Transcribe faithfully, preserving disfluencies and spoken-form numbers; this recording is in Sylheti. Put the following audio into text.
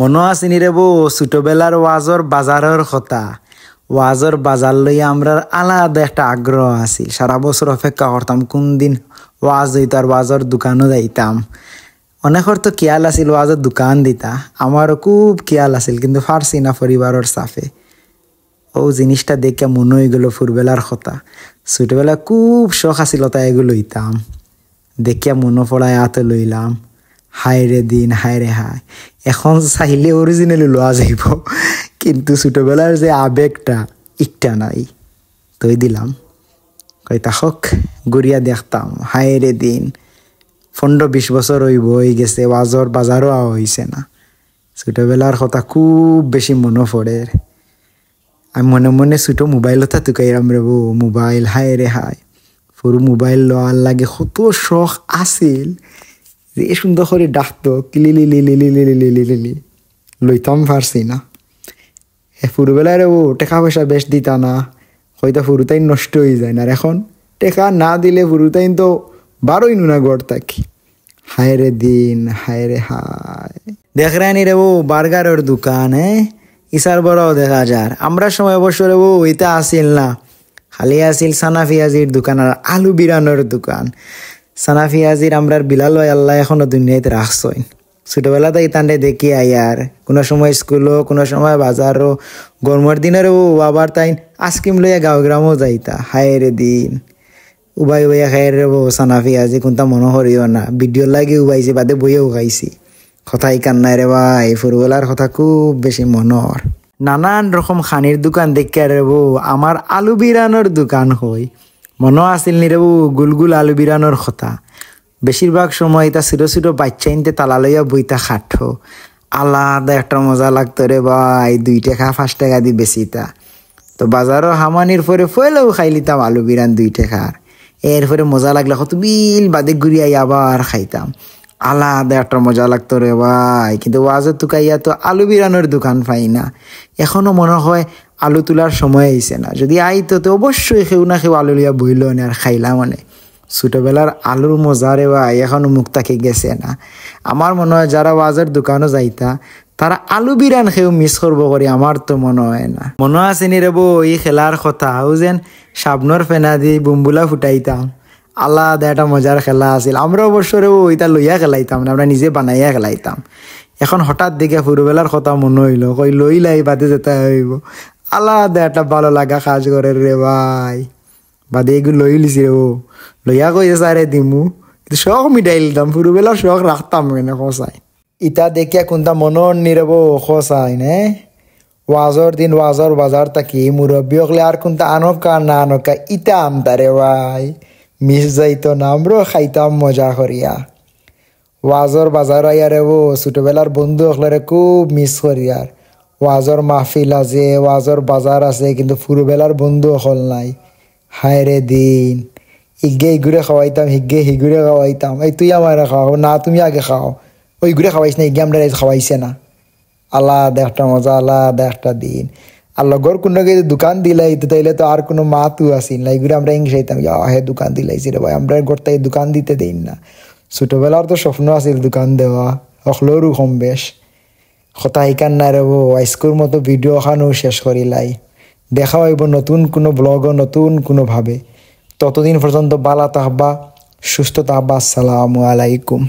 মনো আছে নি রে বউ, ছোটবেলার ওয়াজর বাজারর কথা? ওয়াজর বাজার লইয়া আমরার আলাদা একটা আগ্রহ আছিল। সারা বছর অপেক্ষা করতাম কোন দিন ওয়াজ অইতো আর ওয়াজর দোকানো যাইতাম। অনেকর তো খিয়াল আছিল ওয়াজর দোকান দিতা, আমারও খুব খিয়াল আছিল, কিন্তু পারছি না পরিবারর চাপে। ও জিনিসটা দেখিয়া মনো অইগেলো ফুরবেলার কথা। ছোটবেলা খুব শখ আছিল তাই এগু লইতাম। দেখিয়া মনো পড়ায় আতো লইলাম। হায় রে দিন, হায় রে হায়। এখন চাইলে অরিজিনালি লওয়া যাইবো, কিন্তু ছোটবেলার যে আবেগটা, ইকটা নাই। থই দিলাম। কইতা হক, ঘুরিয়া দেখতাম। হায় রে দিন, পনরো বিশ বছর অইবো, অইগেছে, ওয়াজর বাজারও আওয়া অইছে না। ছোটবেলার কথা খুব বেশি মনো পড়ের। আমি মনে মনে ছোট মোবাইল অতা তুকাইরাম রে বউ, মোবাইল, হায় রে হায়। ফুরু মোবাইল লওয়ার লাগি কত শখ আছিল, যে সুন্দর করি ডাকতো, কিলিলিলিলিলিলিলিলিলি। লইতাম পারছি না। হে ফুরুবেলায় রে বউ, টেকা পয়সা বেশ দিতা না, কইতা ফুরুতাইন নষ্ট অইযাইন। আর এখন টেকা না দিলে ফুরুতাইন তো বারইনু না ঘর থাকি। হায় রে দিন, হায় রে হায়। দেখরায়নি রে বউ, বার্গারর দোকান, হে? ইসার বড়াও দেখা যার। আমরার সময় অবশ্য রে বউ, ইতা আছিল না। খালি আছিল সানা পিয়াজির দোকান আর আলু বিরানর দোকান। সানা পিয়াজির আমরার বিলাল ভাই আল্লায় এখনো দুনিয়াত রাখছইন। ছোটবেলা থাকি তানরে দেখি আইয়ার, কুনু সময় স্কুলো, কুনু সময় বাজারো, গরমর দিনরে বউ আবার তাইন আইসক্রিম লইয়া গাঁও গ্রামও যাইতা। হায় রে দিন, উবাই উবাইয়া খাইর রে বউ সানা পিয়াজি, কুনতা মনো করিও না, ভিডিওর লাগি উবাইছি, বাদে বইয়াও খাইছি। কথা ইখান নায় রে ভাই, ফুরুবেলার কথা খুব বেশি মনো অর। নানান রকম খানির দোকান দেখিয়া রে বউ, আমার আলু বিরানর দোকান কই। মনো আছিল নি রে বউ, গুল গুল আলু বিরানর কথা। বেশিরভাগ সময় ইতা ছোট ছোট বাইচ্চাইন্তে তালা লইয়া বইতা খাটো। আলাদা একটা মজা লাগতো রে ভাই, দুই টেকা, পাঁচ টেকা দি বেচিতা। তো বাজারো হামানির পরে পয়লাউ খাইলিতাম আলু বিরান দুই টেকার। এরপরে মজা লাগলে কত বিল বাদে ঘুরি আই আবার খাইতাম। আলাদা একটা মজা লাগতো রে ভাই। কিন্তু ওয়াজো তুকাইয়া তো আলু বিরানর দোকান পাই না। এখনো মনো কয় আলু তুলার সময় অইছে না। যদি আইতো তো অবশ্যই কেউ না কেউ আলু লইয়া বইলো অনে আর খাইলাম অনে। ছোটবেলার আলুর মজা রে ভাই, এখনো মুখ থাকি গেছে না। আমার মনো অয় যারা ওয়াজর দোকানো যাইতা, তারা আলু বিরান কেউ মিস করবো করি আমার তো মনো অয় না। মনো আছে নি রে বউ, ই খেলার কথা, অউ যেন সাবনর ফেনা দি বুমবুলা ফুটাইতাম। আলাদা একটা মজার খেলা আছিল। আমরা অবশ্য রে বউ, ইতা লইয়া খেলাইতাম না, আমরা নিজে বানাইয়া খেলাইতাম। এখন হঠাৎ দেখিয়া ফুরুবেলার কথা মনো অইলো, কই লইলাই বাদে যেতা অইবো। আলাদা একটা ভালো লাগা কাজ করের রে ভাই। বাদে এগু লইলিছি রে বউ, লইয়া কইছে স্যারে দিমু, কিন্তু শখ মিটাইলিতাম, ফুরুবেলার শখ রাখতাম কেনে কছাইন। ইতা দেখিয়া কুনতা মনো অর নি রে বউ কছাইন, হে? ওয়াজর দিন ওয়াজর বাজার থাকি মুরব্বি অকলে আর কুনতা আনকা না আনকা ইতা আনতা রে ভাই, মিস যাইতো না, আমরাও খাইতাম মজা করিয়া। ওয়াজর বাজার আইয়া রে বউ, ছোটবেলার বন্ধু অকলরে খুব মিস করিয়ার। ওয়াজর মাহফিল আছে, ওয়াজর বাজার আছে, কিন্তু ফুরুবেলার বন্ধু অকল নাই। হায় রে দিন, ইগে ইগুরে খাওয়াইতাম, হিগে হিগুরে খাওয়াইতাম, এই তুই আমারে খাওয়া, না তুমি আগে খাও, ওই ইগুরে খাওয়াইস না, ইগে আমরারে আইজ খাওয়াইছে না। আলাদা একটা মজা, আলাদা একটা দিন। আর লগর কুনু গিয়ে দোকান দিলাইতো, তাইলে তো আর কুনু মাতউ আছিল না। ইগুরে আমরা হিংসাইতাম, ইয়া, হে দোকান দিলাইছে রে ভাই, আমরার ঘর থাকি দোকান দিতে দেইন না। ছোটবেলার তো স্বপ্ন আছিল দোকান দেওয়া, অকলরউ কম বেশ। কথা ইখান নায় রে বউ, আইজকুর মতো ভিডিও অখানউ শেষ করিলাই। দেখা অইবো নতুন কুনু ব্লগো, নতুন কুনু ভাবে। ততদিন পর্যন্ত ভালা থাকবা, সুস্থ থাকবা। আসসালামু আলাইকুম।